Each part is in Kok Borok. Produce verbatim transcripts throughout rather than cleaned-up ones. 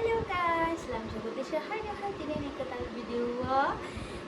Hello guys, lamsogo teisa haino hai tini ni kwtal video o.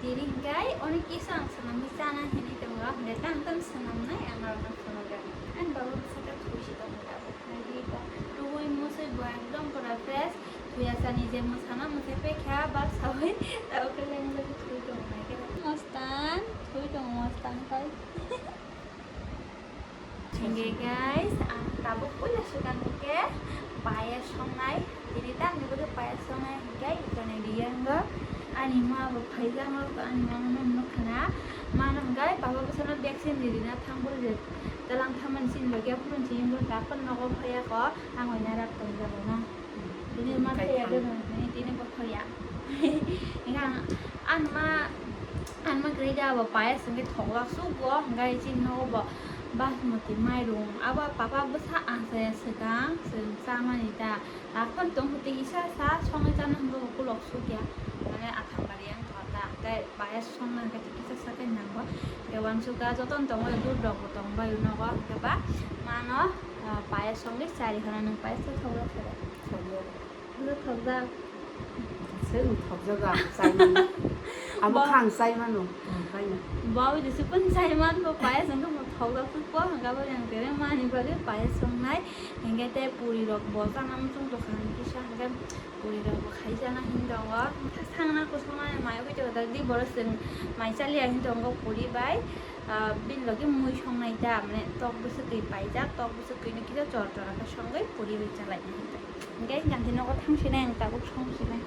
Tini hingkai onek kisa ang swnamwi chana hinwi tongo, hingkai tam tam swnamnai ang norokno phunukgwi. Ani baba bwsaka thwi se tongo tabuk. Naidi ba tubui musui bo ekdom pura fresh. Thwi asani je mwsana mwsai paikha bak saui tabuk khe leng bagwi thwi tongo naikhe. Mostan, thwi tongo mostan khai. Hingke guys, ang tabuk puila swkang khe payas songnai. Tini tamni bwkhe payas songnai hingke ikonai riyango. Ani ma bo phaijak norok ani ma no nukha na. Ma no hingke baba bwsano vaccine ririna thang bwrwi je tlang thamani sini bagya phurun sini bo daphar nogo phaiya ko ang oina rak tongjago na. Tini ma Kai thaya thang. Dono, tini, tini bo thaya. Hingke ang, ang ma, ang ma kwrwi da bo payas hingke thoklak sugo, hingke chini nogo bo basmati mairung. Abo papa bwsa ang saya swkang, chwng chamani ta. Aphano tong hwtwi kisa sa songwi chana hwnba bo kulok sukya. Mane atham bari ang thota. Hingke payas songna hingke kisa sa khe nango. Hingke uansukha jotono tongo, dudh rok bo tong bai nogo. Hingke ba mano, ah, payas songwi chari hwnna nwng payas khe thoklak khe. Thokjak. Thokjak. Chwng thokjago ang chai mano. Abo Bo- kha ang chai mano. Ang chai mano. Bo jesi pun chai man bo payas hwnkhe bo thokjak khe bo hwnkhe bo yang tere mani bagwi payas songnai. Hwnkhe tei puri rok bo chana muchung tongkha hwnkhe sa hwnkhe puri rok bo khai chana hin tongo. Thangna kusuma mai oi tongo dak di borok chwng mai chaliya hin tongo puri bai. Ah, bini logi mui songnai ta, mane tok bwswk twi paijak, tok bwswk twi no kisa chor chor khe songwi puri bai chalai nai. Hingke hingke nogo thang sinai ang tabuk song sinai.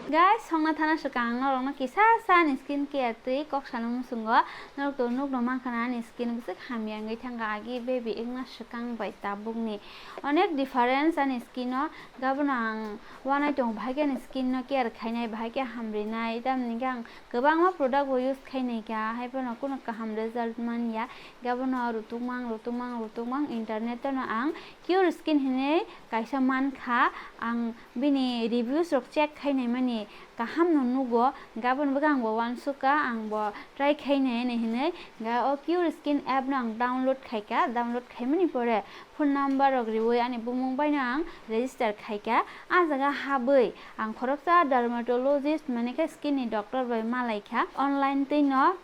Guys, songna thana swkang ang norokno kisa sa ni skin care twi kok sana muchungo. Norok to nukno mankha na ani skin bwswk hamya wngwi thangkha agi baby wngna swkang bai tabuk ni. Onek difference ani skin o, gabono ang wanai tongo bahai khe ani skin no care khainai, bahai khe hamrinai, tamni hingke ang Kwbangma product bo use khainai kha, hai phano kunu kaham result man ya. Gabono rutukmang, rutukmang, rutukmang internet-o no ang Cure Skin hinwi kaisa man kha, ang bini reviews rok check khainai mani kaham no nugo. Gabon bwkha ang bo uansuk kha, ang bo try khainai hinwi, ga o Cure Skin app no ang download khai kha, download khaimani pore phone number rok riwi ani bumung bai no ang register khai kha. Ah jaga habwi ang khoroksa dermatologist mane khe skin ni doctor bai malai kha. Online twi no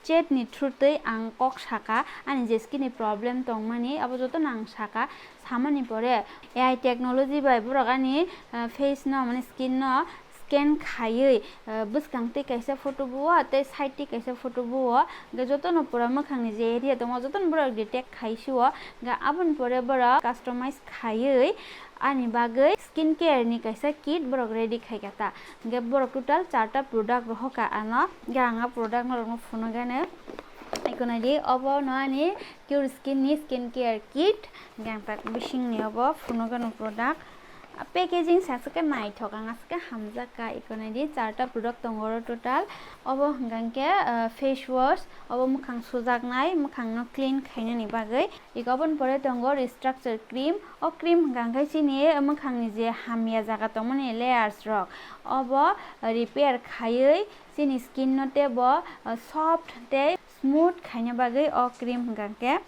chat ni through twi ang kok saka ani je skin ni problem tongmani abo joto no ang saka. Samani pore A I technology bai borok ani, ah, face no mane skin no scan khaiwi, ah, bwskang twi kaisa photo buo tei side twi kaisa photo buo, hwnkhe jotono pura mwkhangni je area tongo jotono borok detect khai sio, hwnkhe aboni pore borok customize khaiwi ani bagwi skin care ni kaisa kit borok ready khai kha ta. Hwnkhe borok total charta product rohor kha ano, hwnkhe ang a product norokno phunukgani. Eko naidi, obo no ani Cure Skin ni skin care kit, hwnkhe ang tak bisingni obo phunukgano product. A packaging sa se khe naithok, ang aswk khe hamjak kha. Eko naidi, charta product tongo oro total. Obo hwnkha khe, ah, face wash, obo mwkhang sujaknai, mwkhangno clean khainani bagwi. Eko aboni pore tongo restructure cream. O cream hwnkha khe chini mwkhangni je hamya jaga tongmani layers rok, obo repair khaiwi chini skin no teibo, ah, soft tei smooth khaina bagwi o cream hwnkha khe.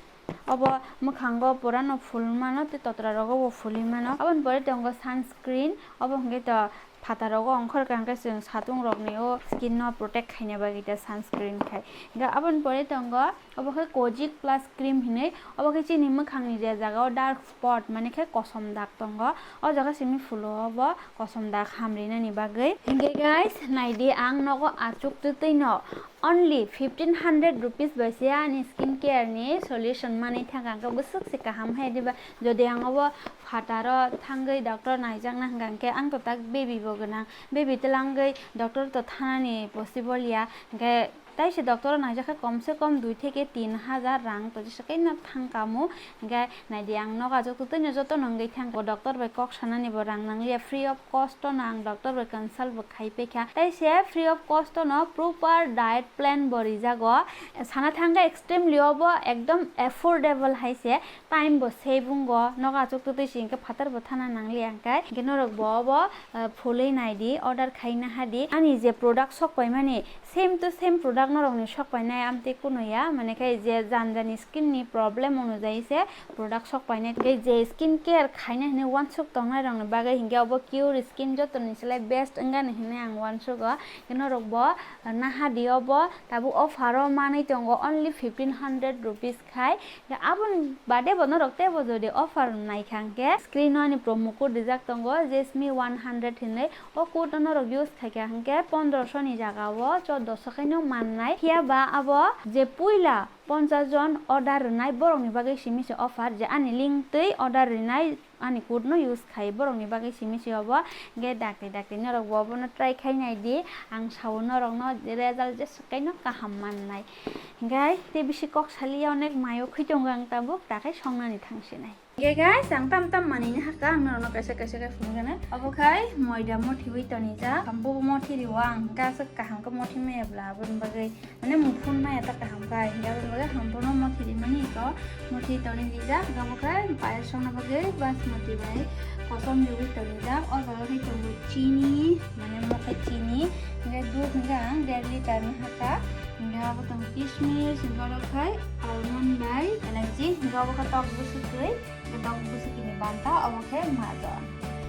Obo mwkhango purano phul mano tei totra rogo bo phulwi mano. Aboni pore tongo sunscreen, obo hwnkhe to phataro ongkhor kha hwnkhe chwng satung rokni o skin no protect khaina bagwi ta sunscreen khai. Hwnkhe aboni pore tongo obo khe Kojic Plus Cream hinwi, obo khe chini mwkhangni je jaga o dark spot mane khe kosom dak tongo, o jaga simi phulo obo kosom dak hamrinani bagwi. Hwnkhe guys, naidi ang nogo achuk twtwi no only fifteen hundred rupees bai se ani skin care ni solution manwi thangkha, hwnkhe bwswk se kaham hai diba. Jodi ang obo phataro thangwi doctor naijakna hwnkha hwnkhe ang to tak baby bo gwnang, baby twlangwi doctor to thanani possible ya, hwnkhe taise doctor o naijak khe kom se kom dui theke tin hajar rang to jesa khe no thang kamo. Hwnkhe naidi ang nogo achuk twtwi no joto no wngwi thang kha. Bo doctor bai kok sanani bo rang nangliya, free of cost no ang doctor bai consult bo khai paikha. Taise free of cost no proper diet plan bo rijago. Sana thangkhe extremely obo ekdom affordable hai se, time bo save wngo. Nogo achuk twtwi se hwnkhe phatar bo thana nangliya hwnkhe. Hwnkhe norok bo obo, ah, phulwi naidi, order khai nahadi. Ani je product sok paimani same to same product Norokni sok painai amtwi kunuya, mane khe je jani jani skin ni problem onujai se product sok painai. Tei je skin care khaina hinwi uansuk tongnai rokni bagwi hinkhe obo Cure Skin jotoni slai best wngani hinwi ang uansugo. Norok bo naha di obo tabuk offer o manwi tongo only fifteen hundred rupees khai. Aboni bade bo norok teibo jodi offer naikha hinkhe screen o ani promo code rijak tongo Jasmine one hundred hinwi. O code no norok use khaikha hinkhe pondroso ni jaga o choddoso khaino mannai. Phiya ba abo je puila ponchas jon order rwnai borokni bagwi simi se offer je ani link twi order rwnai ani code no use khai borokni bagwi simi se obo. Hinkhe dakti dakti norok bo obono try khai nai di, ang sao norok no result jeswk kaino kaham mannai. Hinkhe tei bisi kok saliya onek mayo khwi tongo ang tabuk takhai songnani thangsinai. Hinkhe guys, ang tam tam manwino hakha, ang norokno kaisa kaisa khe phunukgana. Obo khai moida mothiwi tonijak, bubo mothi rio ang, hinkhe aswk kaham khe mothi maya bla, aboni bagwi, mane, muphun maya ta kaham khai, hinkhe aboni bagwi hambono mothi rimani eko, mothi toni rijak, obo khai payas songna bagwi basmati bai kosom riwi tonijak, o jaga khai tongo chini, mane, mokhe chini, hinkhe dudh hinkhe ang der liter ni hakha, hinkhe obo tongo kismis, hinkhe oro khai almond bai elaichi, hinkhe obo khe tok bwswk twi. Tok bwswkni banta, obo khe majon.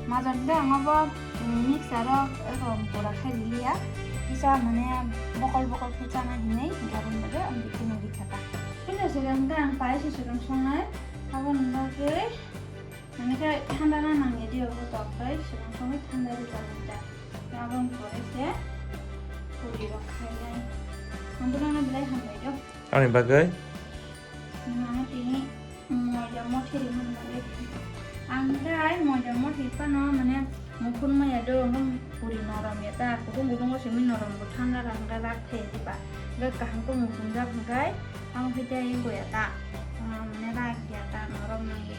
Majon khe ang obo, mm, mixer o eko gura khe liya. Kisa mane bokol bokol khe chana hinwi gabon bagwi ang bikheno rikha ta. Puila swkang khe ang payas swkang songnai. Aboni bagwi mane khe thanda na nangya di obo tok bai swkang songwi thanda rikha ta. Aboni pore khe puri rok khainai. Ang bono belai hambai do. Ani bagwi? Mane tini moida mothi rimani bagwi. Ang khai moida mothi phano mane mukhun maya do, puri norom ya ta, kutung kutung o simi norom bo thanda rang rak thai di ba. Ga kaham ko mukhun jak khai, ang khai dai go ya ta. Mane rak ya ta norom nang di.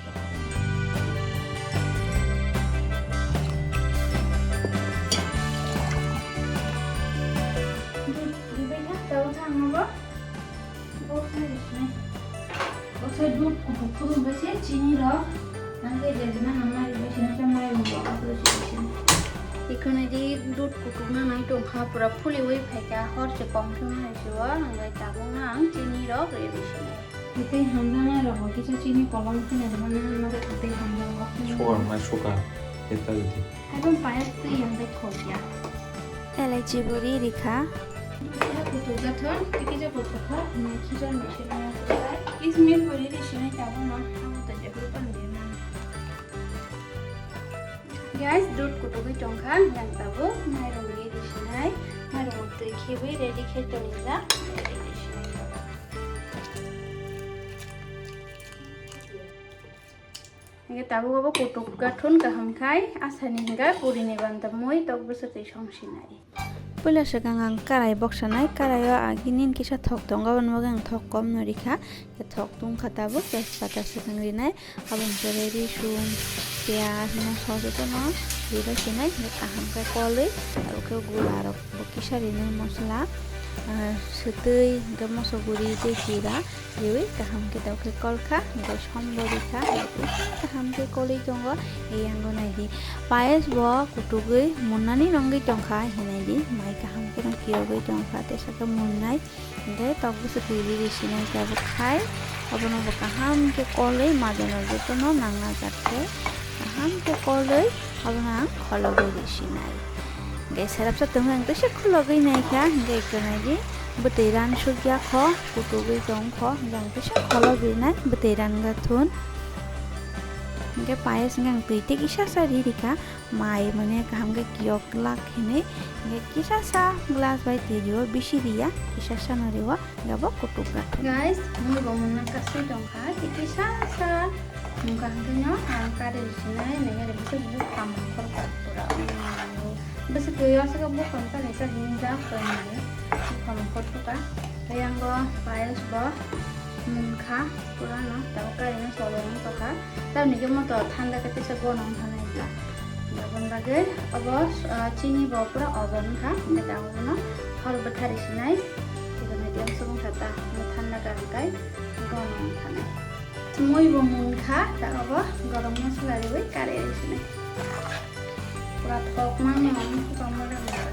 Di bai na ta thang bo. Boksa dudh kutuk phuru bai se chini rok. Nang khe jejma nang mari bai se nang khe mairung rok abo se bai se. Ekhone di dudh kutuk na nai tong kha, pura phuli wi phai kha, hor se kom khe ma hai se o, nang bai tabuk nang chini rok re bai se. Tei hamjak nai rok bo kisa chini kolom khe nai rwmani nang ma khe tei hamjak o. Sugar ma sugar, eta gidi. Abo payas twi yang bai thok ya. Elaichi bo ri rikha. Kisa kutuk jathon, kisa kutuk kha, hwnwi khichar machine o kutuk bai. Kismis bo ri ri sinai tabuk no, abo to jephru pan de man. Guys, dudh kutugwi tongkha, yang tabuk mairung ri ri sinai, mairung twi khiwi ready khai tonijak, ready ri sinai tabuk. Hinkhe tabuk obo kutuk gathun kaham khai asani hinkhe purini banta mui tok bwswk twi song sinai. Puila swkang ang karai boksanai, karai o agini kisa thok tongo, aboni bagwi ang thok kom no rikha. Khe thok tungkha tabuk tejpata swkang rinai, aboni pore risum, piyaj, moso jotono ri bai sinai, hinkhe kaham khe kolwi tabuk khe gula rok bo kisa rinai, mosla, ah, swtwi, hinkhe moso guri tei jira. Riwi kaham khe tokhe kolkha, hinkhe sombo rikha, hinkhe kaham khe kolwi tongo, yango naidi. Payas bo kutugwi munnani nongwi tongkha, hinai di, mai kaham kheno kiyogwi tongkha, tesa khe munnai, hinkhe tok bwswk twi ri ri sinai tabuk khai, obono bo kaham khe kolwi majono jotono nangna jak khe, kaham khe kolwi obono ang kholobwi ri sinai. Hinkhe serapsa tongwi ang teisa kholobwi naikha, hinkhe ekta naidi. Bwtwi ran sukya kho, kutugwi tong kho, hinkhe ang kisa kholobwi nai bwtwi ran gathun. Hinkhe payas hinkhe ang twi tei kisa sa ri rikha, mai mane kaham khe kiyok glak hinwi, hinkhe kisa sa glass bai twi rio, bisi riya, kisa sa no rio, hinkhe bo kutuk gathun. Guys, mui bo mwnna kasui tongkha, tei kisa sa mungkha hwnkhe no ang kari sinai, nai ri bwswk bupha mangkhor kha pura. Bwswk twi o aswk buphang kari kari hinjak koi mani buphang kothokha. Tei ang bo payas bo munkha purano tabuk kainwi solo wngtokha. Tamni khe moto thanda khe tisa gono wngkha nai kha. Aboni bagwi obo, ah, chini bo pura ojon wngkha. Hwnwi tamo bono hor bwthari sinai. Tei medium se wngkha ta. Thanda khe ang kai gono wngkha nai. Mui bo munkha, ta obo garam masala riwi kare risinai. Pura thok mani ang super model munkha.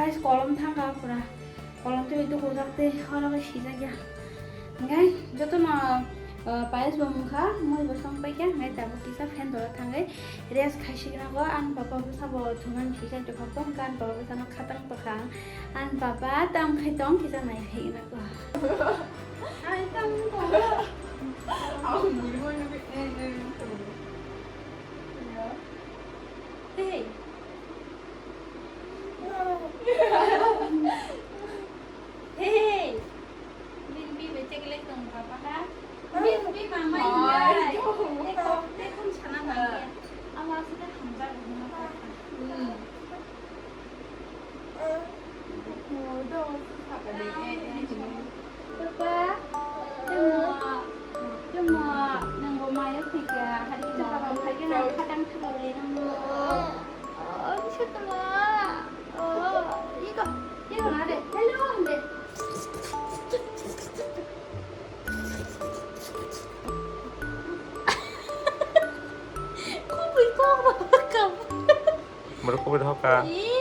Kolom thangkha pura. Kolom twi dukhu jak tei horo khe sijak ya. Hingkhe jotono, ah, payas bo mungkha, mui bo song paikha, hingkhe tabuk kisa fan doro thangwi rest khai sikna go. Ang papa bwsa bo thumani sijak tongkha, tongkha, ang papa bwsano khatang tongkha. Ang papa tam khai tong kisa nai khai na go. Ai tam tong. Hey. Hey. Bin bi bete gele tong papa ha. Bin bi mama ingai. Te kok te khun sana mangya. Ama sida hamjak mama papa. Hmm. Papa, temo, temo, nangbo mayo khaika, hari kita baba khaika nang khatang thwlai nangno. Oh, bisa tela. Oh, iko, iko na de. Hello, de. Kubui kok baba kam. Muruk kubui doka. Ih.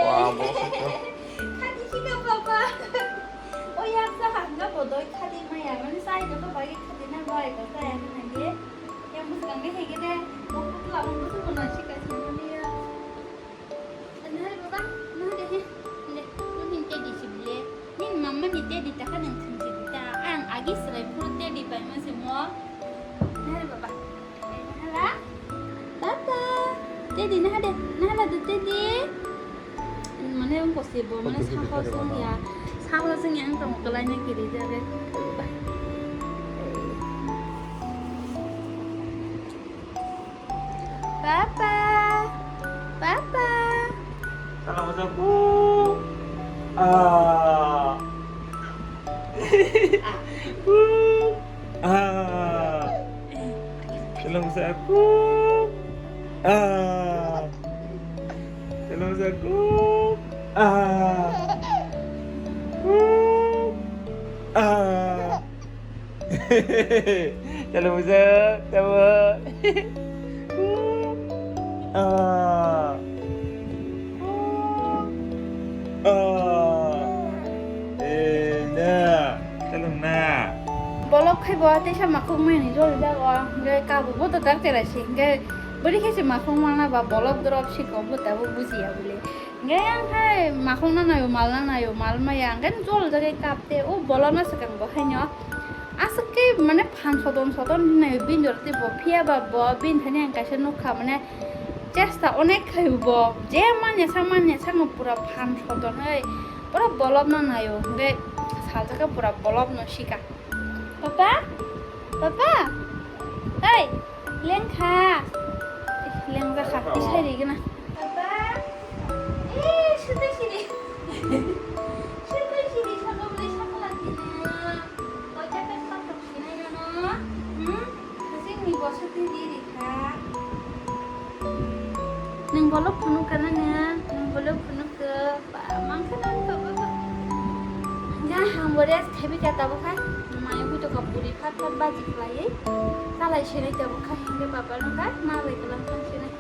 Wah, bosok tuh. Khadi sika papa. Oh ya, sa hangga bodoi khadi maya. Mani sai do ko bagi khadi na bai ko sa ya na ye. Yang bus kang ne hege de. Ko putla ko bus ko na sika sini ya. Nahar baba, nahar he, le, nini teddy si bile, nini mama ni teddy taka nang thang si bita, ang agi serai puro teddy pai ma se mo. Nahar baba, nahar, papa, teddy nahar de, nahar de teddy. Mane ang kosi bo, mane saho song ya, saho song ya ang tong kalai na kiri jare. Papa. Papa. Salam ucap. Ah. Ah. Salam ucap. Ah. Salam ucap. Ah. Ah. Chalo bujak, chalo. Ah. Ah. Eh, na. Chalo na. Bolok khai bo teisa makhuk mani jol jago. Hingke kabu bo to tar tera si. Hingke bori khe se makhuk mana ba bolok drop si ko bo tabo bujiya bole. Hingke ang khai makhuk na nayo, mal na nayo, mal maya. Hingke jol jaga kap te o bolok na swkang bo haino. Aswk khe mane phan sodon sodon hinwi bini jora tei bo phiya ba bo bini thani ang kaisa nukha mane chesta onek khai bo je manya sa manya sa no pura phan sodon oi pura bolop no naio hwnkhe sajakha pura bolop no sika. Papa? Papa? Oi! Lengkha. Lengjakha. Isai rigena. Papa. Eh, sutai sini. Sutai sini, saka beli saka lagi na. Kau jaket patok sini nono. Hmm? Kasih ni bosok ni diri kha. Neng bolok phunuk kana neng? Neng bolok phunuk ke. Ba, mangkha nang ba, ba, ba. Hingke ang bo rest khabi kha tabuk kha. Mai hui to ka puri phat phat baji khlaiwi. Chalai sinai tabuk kha hingke baba no kha ma bai kwlang thang sinai.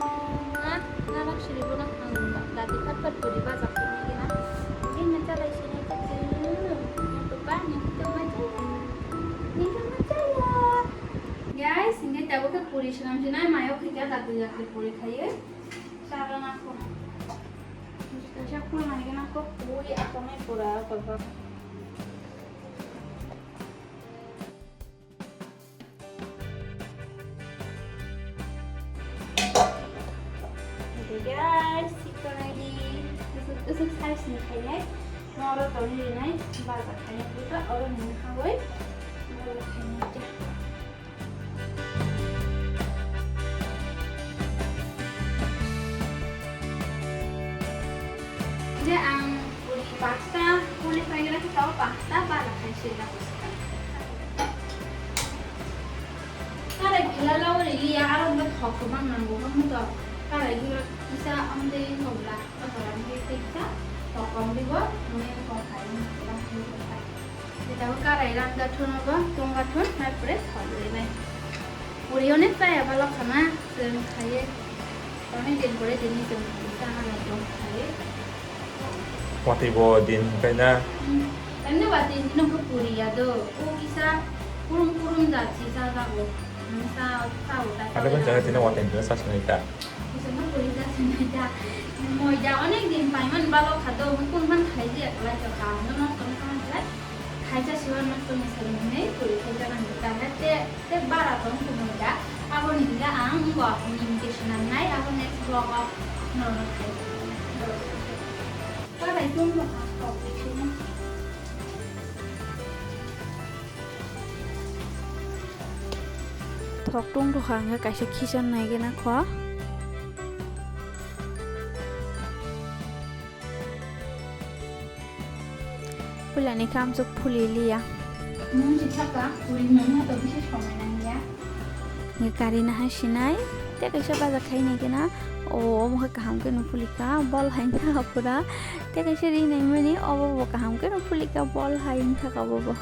Ma, na bak siri bono ang dati phat phat puri bajak sinai gina. Hingke na chalai sinai ta chwng. Yang to ba, yang to ma chaya. Yang to ma chaya. Guys, hingke tabuk kha puri swnam sinai, mayo khika dati dati puri khaiwi. Chara nangkho. Kaisa khulna hingke nangkho. Ui, akwmai pura, papa. Hingke guys, sikon ai di. Kusuk, kusuk size ni khainai. Noro toni rinai, baja khainai buta, oro nini hawai. Baja khainai khe. Je ang puri Pasta puli paigana kita o pasta bara khai sila. Kare gila lawa rili ya, aro ba thok ko bang nango bang to. Kare gila kisa amde thok la, ba thok la amde kisa thok ko amde bo, mui ko khai ni ba khai ni ba. Kita ko kare rang ga thun ba, tong ga thun, na pre thok le bai. Puri onek ta ya balo khana, sen khai ye. Onek din pore din ni sen khai ye. Watwi bo din kaina. Hmm. Emne watwi din no puri ya do. O kisa kurum kurum da chi sa ga bo. Hmm, sa, sa o ta. Ada kan jaga tina watwi din sa sinai ta. Kisa no puri da sinai ta. Moi da onek din pai man balo kha do. Kun man khai di akla ka ka. No no kon kan lai. Khai cha siwa no kon sa ni puri khai cha kan ta. Te Tei bara tong kumui da, aboni hingga ang wngkha nini twi swnamnai, abo next vlog o norokno khai. Bara tong bo ha kok sini. Thok tong tokha hingga kaisa khisan nai gana kho. Pulani kamsok phuli liya. Mung si thaka, puri mung ha to bisi somai nang ya. Nge kari na hai sinai, te kaisa baja khai nai kena, o, omo khe kaham khe no phuli ka, bol hai na pura, te kaisa ri nai mani, obo bo kaham khe no phuli ka, bol hai wng thaka bo bo.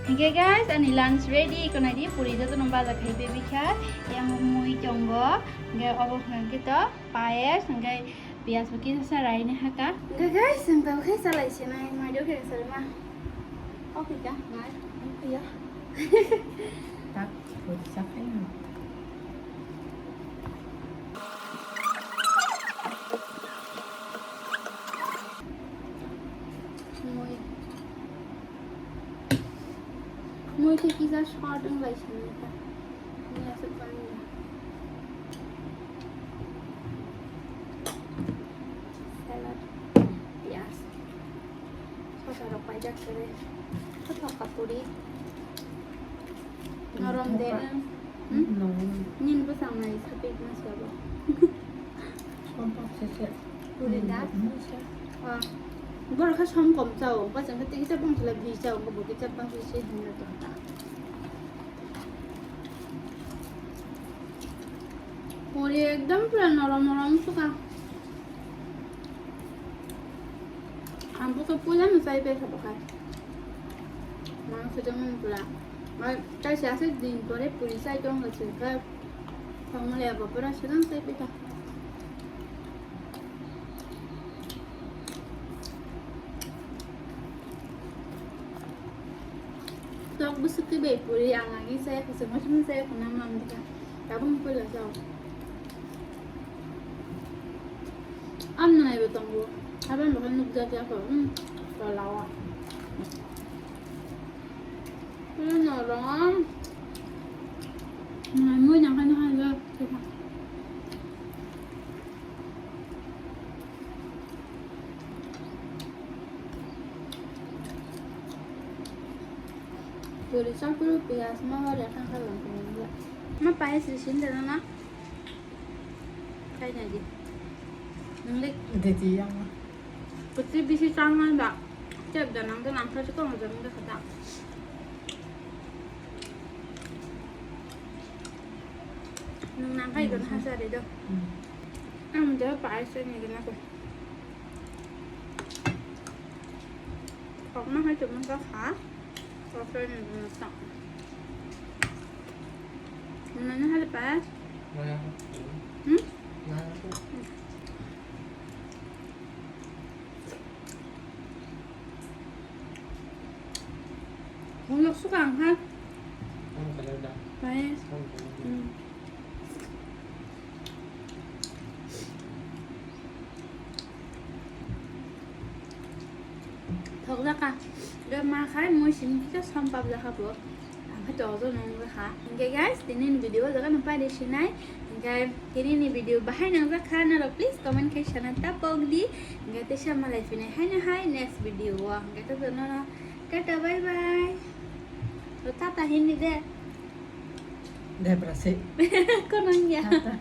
Hingke guys, ani lunch ready, iko nai di, puri joto no baja khai baby kha, yang mui tongo, hingke obo hingke to, payas, hingke Piyaj bo kisa sa rai ni haka. Hingke guys, chwng tabuk khe salai se nai, mai do khe salai ma. Oke ka, mai, oke ya. Tak, bo sa khai no. Moi. Moi khe kisa short wng lai se nai ta. Moi aswk bang ya. Salad, piyaj. Sosa rok paijak se re. Kothok kapuri. Norom de. Hmm? Norom. Nini bwsang nai sapik ma sabo. Sompak se se. Puri da? Puri se. Ah. Borok khe som kom chao, bachang khe tei kisa bang khlai bhi chao, bo kisa bang se se hinna tong ta. Puri ekdom pura norom norom suka. Ang bo khe puila no chai pai kha bo khai. Mang se jemon pura. Mai chai se ase din pore puri chai tong kha se kha. Thangmale abo pura se jang chai pai kha. Tok bwswk twi bai puri ang agi chaya kho, chwngno chwngno chaya kho, nang mang dikha. Tabuk ni puila chao. Ang nai bo tongo. Abang bo nukjak ya kho. Hmm. Tola o. Puila norom. Nai mui nang kha nang kha. Puri chakru piyaj ma wari athang kha lang puri ya. Ma payas ri sin dana na. Kai na di. Nang le. Deti ya ma. Putri bisi chang na ba. Chep da nang da nang kha chukang da nang da kha da. Nwng nang khai gana hasa re do. Hmm. Ang da payas ni gana ko. Kok ma hai chuma ka kha. Kok ni gana ta. Nwng nang hai payas. Maya. Hmm? Maya. Hwnlok swkang ha. Bai. Hmm. Thok jaka. Be ma khai mui simi kisa som pap jaka bo. Ang khe to ojo nung kha. Hingke guys, tini ni video o jaga nang pai de sinai. Hingke tini ni video bahai nang jak kha, norok please comment khai sana ta pok di. Hingke teisa malai phinai hai no hai next video o. Hingke to no no. Tata, bye bye. To tata hindi de. Debra se. Kono ya. Tata.